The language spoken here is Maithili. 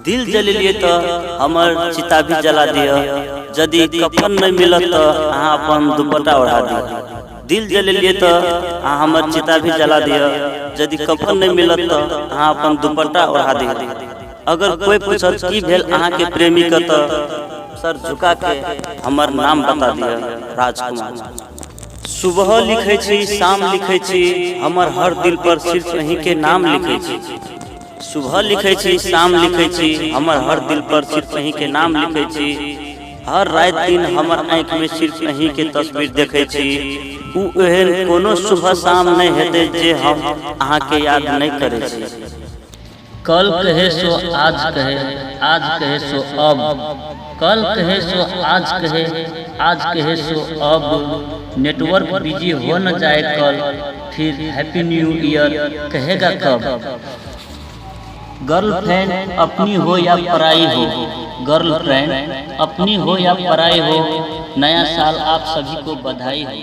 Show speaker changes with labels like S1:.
S1: दिल जलेलियै तऽ हमर चिता भी जला दिअ, यदि कफन नहि मिलत तऽ अहाँ अपन दुपट्टा ओढ़ा दिअ। दिल जलेलियै तऽ अहाँ हमर चिता भी जला दिअ, यदि कफन नहि मिलत तऽ अहाँ अपन दुपट्टा ओढ़ा दिअ। अगर कोइ पूछत की भेल अहाँके प्रेमीके तऽ सर झुका के हमर नाम बता दिअ, राजकुमार। सुबह लिखै छी, शाम लिखै छी, हमर हर दिल पर सिर्फ अहीँके नाम लिखै छी। सुबह लिखै छी, शाम लिखै छी, हमर हर दिल पर सिर्फ अहीँके नाम लिखै छी। हर राति दिन हमर आँखिमे सिर्फ अहीँके तस्वीर देखै छी। ओ एहन कोनो सुबह शाम नहि हेतै जे हम अहाँके याद नहि करै छी। कल कहे सो आज कहे, आज कहे सो अब। कल कहे सो आज कहे, आज कहे सो अब। नेटवर्क बिजी हो न जाए कल, फिर हैप्पी न्यू ईयर कहेगा कब। गर्लफ्रेंड अपनी हो या पराई हो, गर्लफ्रेंड अपनी हो या पराई हो, नया साल आप सभी को बधाई हो।